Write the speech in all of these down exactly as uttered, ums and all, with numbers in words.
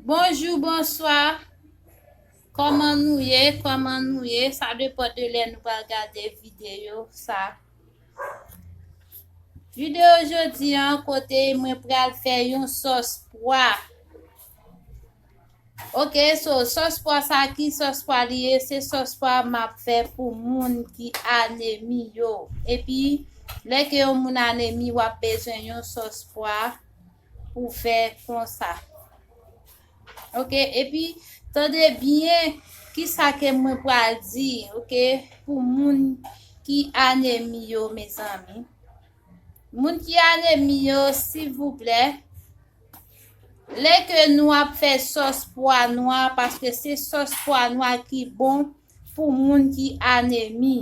Bonjou, bonswa. Kòman nou ye? Kòman nou ye? Sa depann de lè nou pral gade videyo sa. Videyo jodi an, kote mwen pral fè yon sòs pwa. Ok, so sòs pwa sa, ki sòs pwa li ye? Se sòs pwa m ap fè pou moun ki anemi yo. Epi, lè ke yon moun anemi, w ap bezwen yon sòs pwa pou fè konsa. Ok, epi tande byen kisa ke mwen pral di, ok, pou moun ki anemi yo, mezanmi. Moun ki anemi yo, silvouplè, lè ke nou ap fè sòs pwa nwa, paske se sòs pwa nwa ki bon pou moun ki anemi.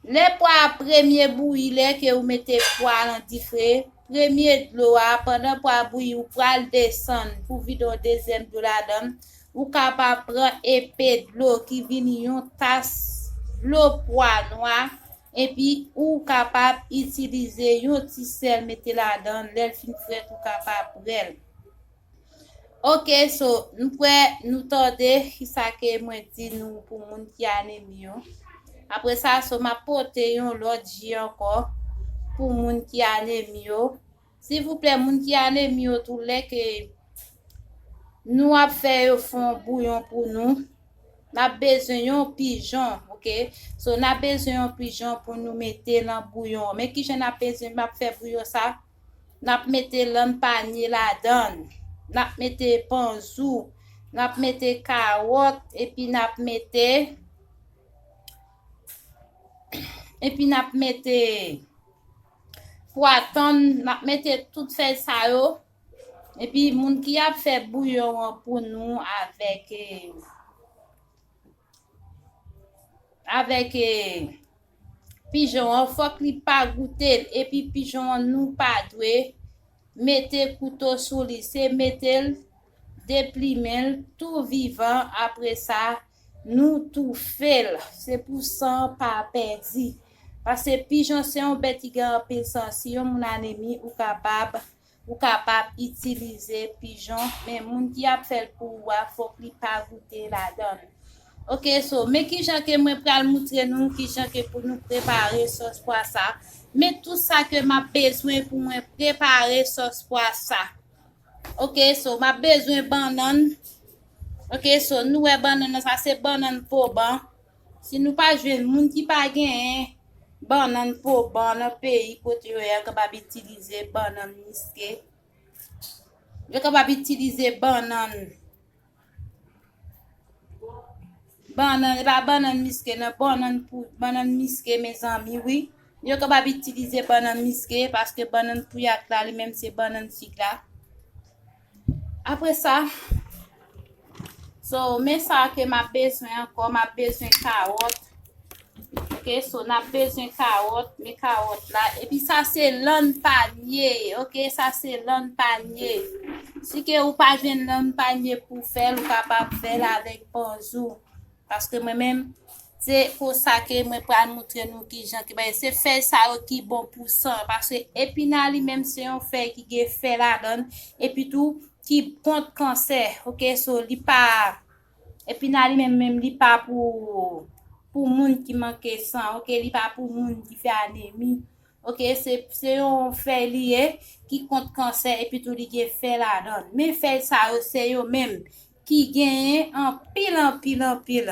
Lè pwa a premye bouyi, lè ke ou mete pwa a nan dife, premye dlo a, pandan pwa a bouyi, ou pral desann pou vide yon dezyèm dlo ladan l. Ou kapab pran enpe dlo ki vini yon tas dlo pwa nwa, epi ou kapab itilize yon ti sèl mete ladan l. Lè l fin frèt, ou kapab bwè l. Ok, so, nou kwè, nou tande kisa ke mwen di nou pou moun ki anemi yo. Apre sa, so, m ap pote yon lòt ji ankò pou moun ki anemi yo. Silvouplè, moun ki anemi yo tou, lè ke nou ap fè yo fè yon bouyon pou nou, n ap bezwen yon pijon, ok? So, n ap bezwen yon pijon pou nou mete nan bouyon an. Men kijan n ap bezwen, n ap fè bouyon sa? N ap mete lann panye ladan l. N ap mete panzou. N ap mete kawòt. Epi n ap mete, epi n ap mete pwa tann. N ap mete tout fèy sa yo. Epi moun ki ap fè bouyon an pou nou avèk, eh, avèk, eh, pijon an, fòk li pa goute l. Epi pijon an, nou pa dwe mete kouto sou li. Se mete l, deplimen l, tou vivan. Apre sa, nou toufe l. Se pou san an pa pèdi. Paske pijon se yon bèt ki gen anpil san. Si yon moun anemi, ou kapab, ou kapab itilize pijon. Men moun ki ap fè l pou ou a, fòk li pa goute ladan l. Ok, so, men kijan ke mwen pral moutre nou, kijan ke pou nou prepare sòs pwa sa. Men tout sa ke m ap bezwen pou mwen prepare sòs pwa sa. Ok, so, m ap bezwen bannann. Ok, so, nou wè bannann nan, sa se bannann poban. Si nou pa jwenn moun ki pa genyen bannann poban nan peyi kote yo ye, yo kapab itilize bannann miske. Yo kapab itilize bannann. Bannann, e pa bannann miske, nan bannann pou, bannann miske, mezanmi, wi. Yo kapab itilize bannann miske, paske bannann pouyak la, li menm se bannann fig la. Apre sa, so, men sa ke m ap bezwen ankò, m ap bezwen kawòt. Ok, so, n ap bezwen kawòt, men kawòt la. Epi sa se lann panye, ok, sa se lann panye. Si ke ou pa jwenn lann panye pou fè l, ou kapab fè l avèk panzou. Paske mwen menm, se konsa ke mwen pral moutre nou kijan ke bay. Se fèy sa yo ki bon pou san. Paske epina li menm se yon fèy ki gen fè ladan l. Epi tou, ki kont kansè. Ok, so li pa, epina li menm, menm li pa pou, pou moun ki manke san. Ok, li pa pou moun ki fè anemi. Ok, se, se yon fèy li ye ki kont kansè epi tou li gen fè ladan l. Men fèy sa yo, se yo menm ki genyen anpil, anpil, anpil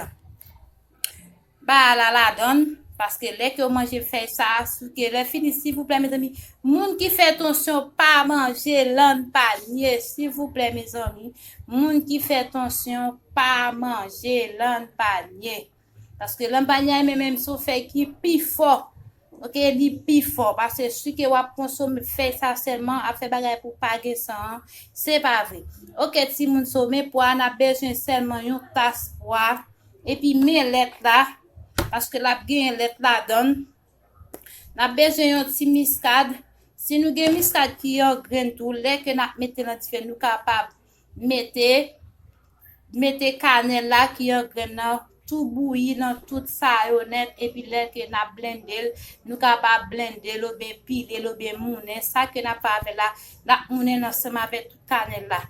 bagay la ladan l, paske lè ke w manje fèy sa, souke lè fini, silvouplè, mezanmi, moun ki fè tansyon pa manje lann panye, silvouplè, mezanmi, moun ki fè tansyon pa manje lann panye. Paske lann panye a menm, menm se yon fèy ki pi fò. Ok, li pi fò. Paske si ke w ap konsome fèy sa sèlman, ap fè bagay pou pa gen san an, se pa vre. Ok, timoun, so, men pwa, n ap bezwen sèlman yon tas pwa. Epi men lèt la, paske l ap genyen lèt ladan l. N ap bezwen yon ti miskad. Si nou gen miskad ki an grenn tou, lè ke n ap mete nan dife, nou kapab mete, mete kanèl la ki an grenn nan, tou bouyi nan tout sa yo nèt, epi lè ke n ap blende l, nou kapab blende l oubyen pile l oubyen mounen. Sa ke n ap fè avè l la, n ap mounen l ansanm avèk tout kanèl la.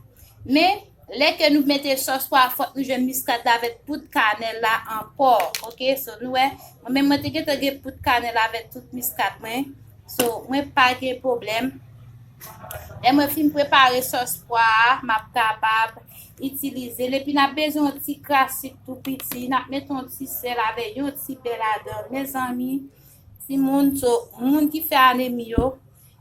Men, lè ke nou mete sòs pwa, fòk nou jwenn miskad la avèk poud kanèl la ankò. Oke, so nou wè, mwen menm mwen te gentan gen poud kanèl avèk tout miskad mwen. So, mwen pa gen pwoblèm. Lè mwen fin prepare sòs pwa a, m ap kapab itilize l. Epi n ap bezwen yon ti kras sik tou piti. N ap mete yon ti sèl avèk yon ti bè ladan l. Mezanmi, timoun, so, moun ki fè anemi yo,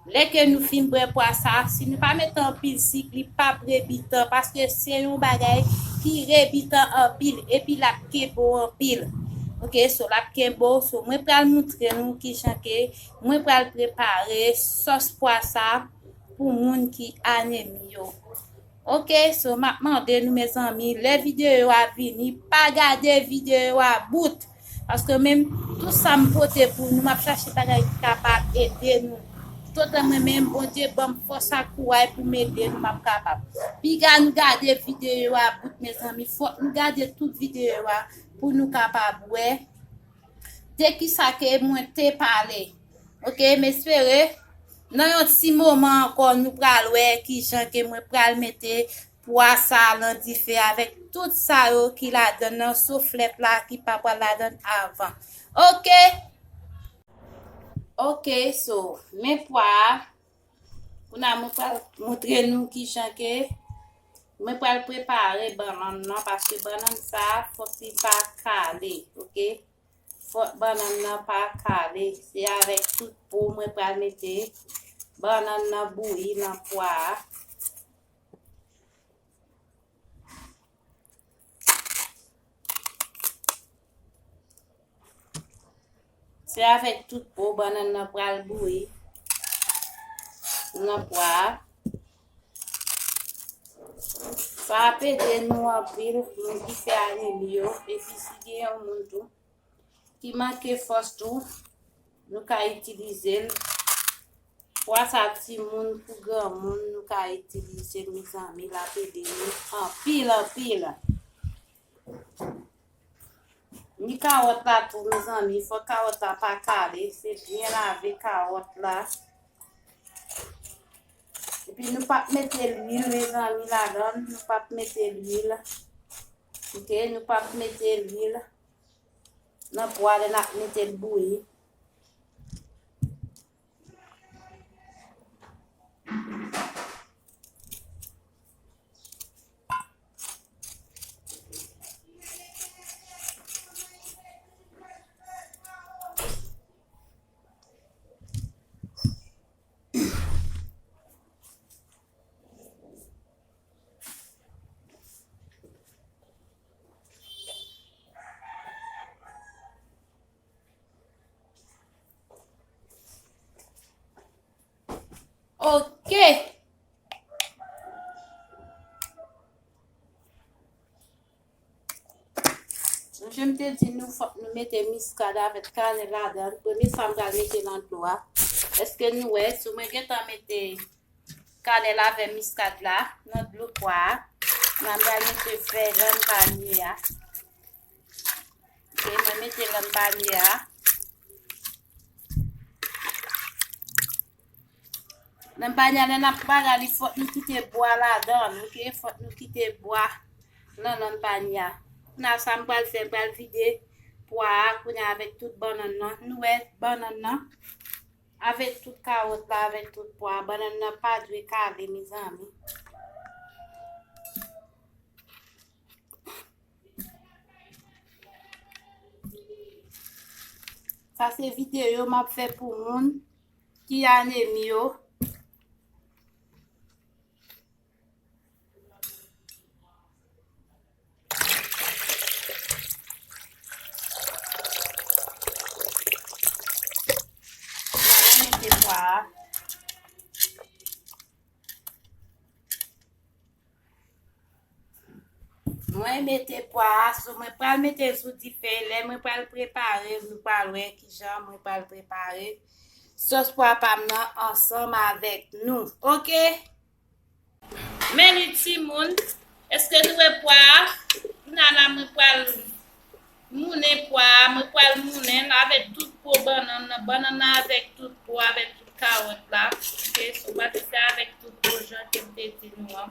lè ke nou fin bwè pwa sa, si nou pa mete anpil sik, li p ap rebitan, paske se yon bagay ki rebitan anpil, epi l ap kenbe w anpil. Oke, so l ap kenbe w, so mwen pral montre nou kijan ke mwen pral prepare sòs pwa sa pou moun ki anemi yo. Oke, so m ap mande nou, mezanmi, lè videyo a vini, pa gade videyo a bout. Paske menm tout sa m pote pou nou, m ap chache bagay ki kapab ede nou. Toutan mwen menm, Bondye ban m fòs ak kouray pou m ede nou, m ap kapab. Piga nou gade videyo a bout, mezanmi. Fòk nou gade tout videyo a pou nou kapab wè de kisa ke mwen te pale. Oke, m espere nan yon ti moman ankò nou pral wè kijan ke mwen pral mete pwa sa a nan dife avèk tout sa yo ki ladan nan souflèt la ki pa pral ladan avan. Oke. Oke, so, men pwa a. Kounye a mwen pral montre nou kijan ke mwen pral prepare bannann nan, paske bannann sa a fòk li pa kale, oke? Fòk bannann nan pa kale. Se avèk tout po mwen pral mete bannann nan bouyi nan pwa a. Se avèk tout po bannann nan pral bouyi nan pwa a. Sa ap ede nou anpil, moun ki fè anemi yo, epi si gen yon moun tou ki manke fòs tou, nou ka itilize l. Pwa sa timoun kou granmoun, nou ka itilize l, mezanmi, l ap ede nou anpil, anpil. Ni kawòt la tou, mezanmi, fò kawòt la pa kale, se byen lave kawòt la. Epi nou p ap mete lwil, mezanmi, ladan l, nou p ap mete lwil. Oke, nou p ap mete lwil nan pwa lè n ap mete l bouyi. Oke. Jan m te di nou, fòk nou mete miskad avèk kanèl ladan l. Premye sa m pral mete nan dlo a. Èske nou wè, si mwen gentan mete kanèl avèk miskad la nan dlo pwa a, m pral mete fè lann panye a. Oke, mwen mete lann panye a. Nan panya lè n ap bagay li, fòk nou kite bwa ladan l, oke? Fòk nou kite bwa nan, nan panya. Kounye a sa m pral fè, m pral vide pwa a kounye a avèk tout bannann nan. Nou wè bannann nan avèk tout kawòt la, avèk tout pwa a. Bannann nan pa dwe kale, mezanmi. Sa se videyo m ap fè pou moun ki anemi yo. Mwen mete pwa a. Mwen mete pwa a sou, mwen pral mete l sou dife. Lè mwen pral prepare l, nou pral wè kijan mwen pral prepare sòs pwa pa m nan ansanm avèk nou. Oke? Men li timoun, èske nou wè pwa a? Kounye a la mwen pral moulen pwa a, mwen pral moulen l avèk tout po bannann nan, bannann nan avèk tout po, avèk tout kawòt la. Oke, so m pral fè avèk tout po jan ke m te di nou an.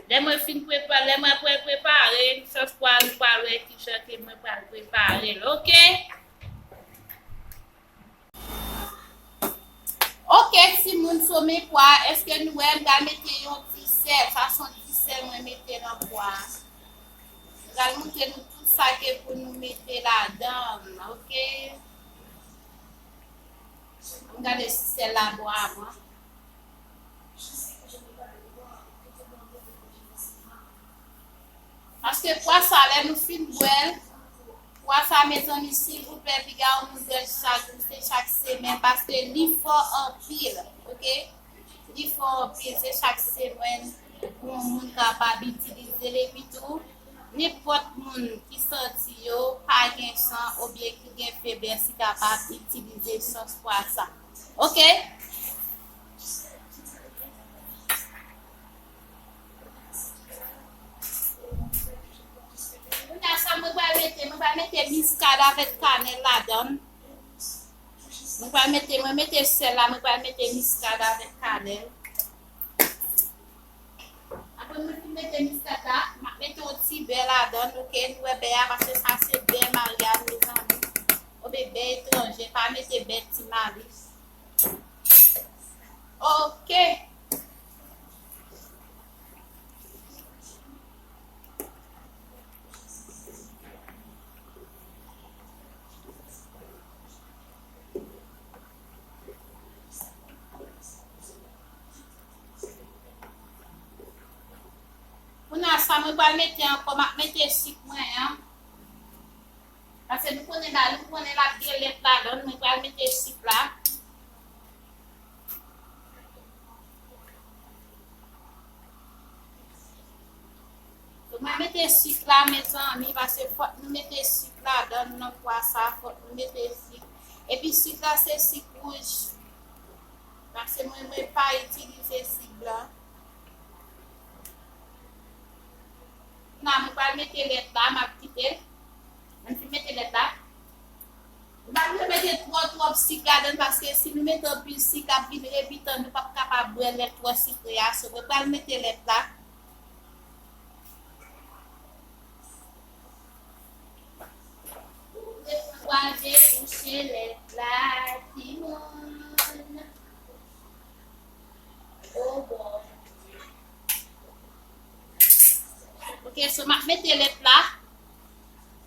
Lè mwen fin prepare, lè mwen pral prepare sòs pwa, nou pral wè ki jan ke mwen pral prepare l, oke? Oke, timoun, so men pwa, èske nou wè m pral mete yon ti sèl? Sa se yon ti sèl mwen mete nan pwa. M pral montre nou tout sa ke pou nou mete ladan, oke? Ann gade si sèl la bon avan. Paske pwa sa, lè nou fin bwè l, pwa sa, mezanmi, silvouplè, piga yon moun bwè l chak jou, se chak semèn, paske li fò anpil, oke? Li fò anpil, se chak semèn pou yon moun kapab itilize l, epi tou, nenpòt moun ki santi yo pa gen san oubyen ki gen feblès, li kapab itilize sòs pwa sa. Oke? Kounye a sa mwen pral mete, mwen pral mete miskad avèk kanèl ladan l. Mwen pral mete, mwen mete sèl la, mwen pral mete miskad avèk kanèl. Apre mwen fin mete miskad la, m ap mete yon ti bè ladan l, oke? Nou wè bè a, paske sa se bè maryaj, mezanmi. Oubyen bè etranje, pa mete bè ti mari. Oke. Kounye a sa mwen pral mete ankò, m ap mete sik mwen an. Paske nou konnen la, nou konnen l ap gen lèt ladan l, mwen pral mete sik la. Mwen mete sik la, mezanmi, paske fòk nou mete sik ladan l nan pwa sa, fòk nou mete sik. Epi sik la se sik wouj. Paske mwen, mwen pa itilize sik blan. Kounye a mwen pral mete lèt la, m ap kite l. Mwen fin mete lèt la. Nou pa bezwen mete twò, twòp sik ladan l, paske si nou mete anpil sik, l ap vin repitan, nou p ap kapab bwè lèt twò sikre a. So, mwen pral mete lèt la. Mwen pral debouche lèt la, timoun. O Bondye. Oke, so m ap mete lèt la.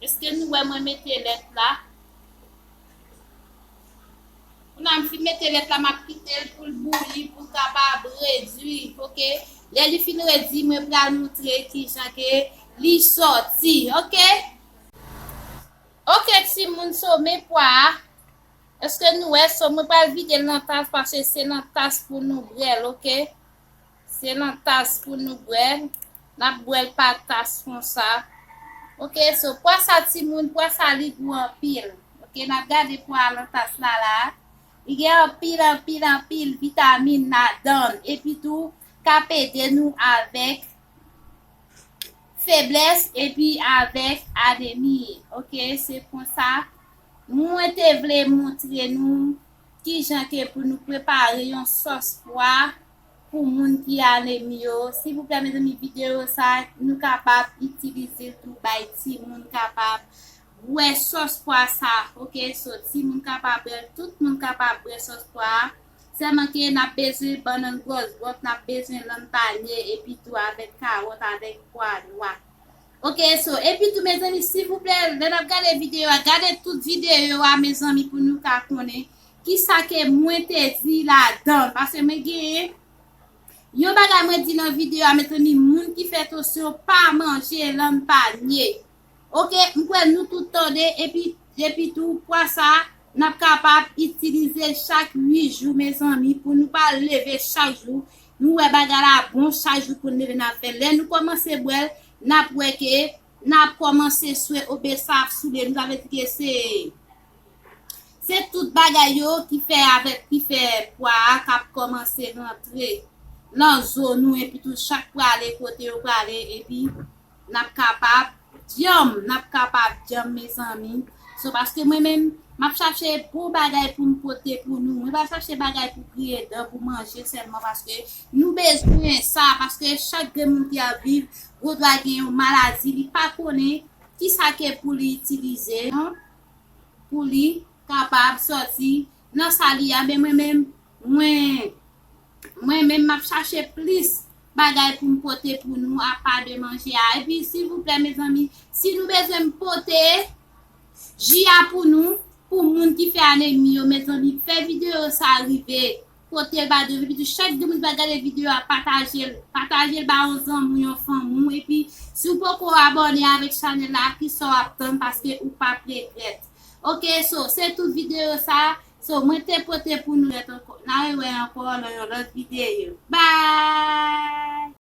Èske nou wè mwen mete lèt la? Kounye a m fin mete lèt la, m ap kite l pou l bouyi, pou l kapab redwi, oke? Lè li fin redwi, mwen pral montre kijan ke li sòti, oke? Oke, timoun, so men pwa a. Èske nou wè? So, mwen pral vide l nan tas, paske se nan tas pou nou bwè l, oke? Se nan tas pou nou bwè l. N ap bwè l pa tas konsa. Oke, so, pwa sa, timoun, pwa sa, li gou anpil. Oke, n ap gade pwa a nan tas la, la. Li gen anpil, anpil, anpil vitamin ladan l. Epi tou, k ap ede nou avèk feblès epi avèk anemi. Oke, se konsa mwen te vle montre nou kijan ke pou nou prepare yon sòs pwa pou moun ki anemi yo. Silvouplè, mezanmi, videyo sa, nou kapab itilize l tou, bay timoun kapab bwè sòs pwa sa. Oke, so, timoun kapab bwè l, tout moun kapab bwè sòs pwa a. Sèlman ke n ap bezwen bannann gwòs gwòt, n ap bezwen lann panye, epi tou avèk kawòt, avèk pwa nwa. Oke, so, epi tou, mezanmi, silvouplè, lè n ap gade videyo a, gade tout videyo a, mezanmi, pou nou ka konnen kisa ke mwen te di ladan. Paske mwen genyen yon bagay mwen di nan videyo a, mezanmi, moun ki fè tansyon pa manje lann panye. Oke, m kwè nou tout tande, epi, epi tou, pwa sa, n ap kapab itilize l chak uit jou, mezanmi, pou nou pa leve chak jou. Nou wè bagay la bon, chak jou pou n leve n ap fè. Lè nou kòmanse bwè l, n ap wè ke n ap kòmanse swe oubyen sa ap soule nou, sa vle di ke se, se tout bagay yo ki fè avèk, ki fè pwa a k ap kòmanse rantre nan zo nou, epi tou chak prale kote yo prale, epi n ap kapab djanm, n ap kapab djanm, mezanmi. So, paske mwen menm, m ap chache bon bagay pou m pote pou nou. Mwen pa chache bagay pou griyen dan, pou manje sèlman, paske nou bezwen sa, paske chak grenn moun ki ap viv, gendwa gen yon maladi, li pa konnen kisa ke pou li itilize, non? Pou li kapab sòti nan sa li a. Men mwen menm, mwen, mwen menm, m ap chache plis bagay pou m pote pou nou, apa de manje a. Epi, silvouplè, mezanmi, si nou bezwen m pote ji a pou nou, pou moun ki fè anemi yo, mezanmi, fè videyo sa rive. Pote l ba de, epi tou chak de moun ki va gade videyo a, pataje l. Pataje l ba yon zanmi, yon fanmi w. Epi, si w poko abòne avèk chanèl la, kisa w ap tann, paske ou p ap regrèt. Ok, so, se tout videyo sa. So, mwen te pote pou nou lèt ankò. N a rewè ankò nan yon lòt videyo. Bye!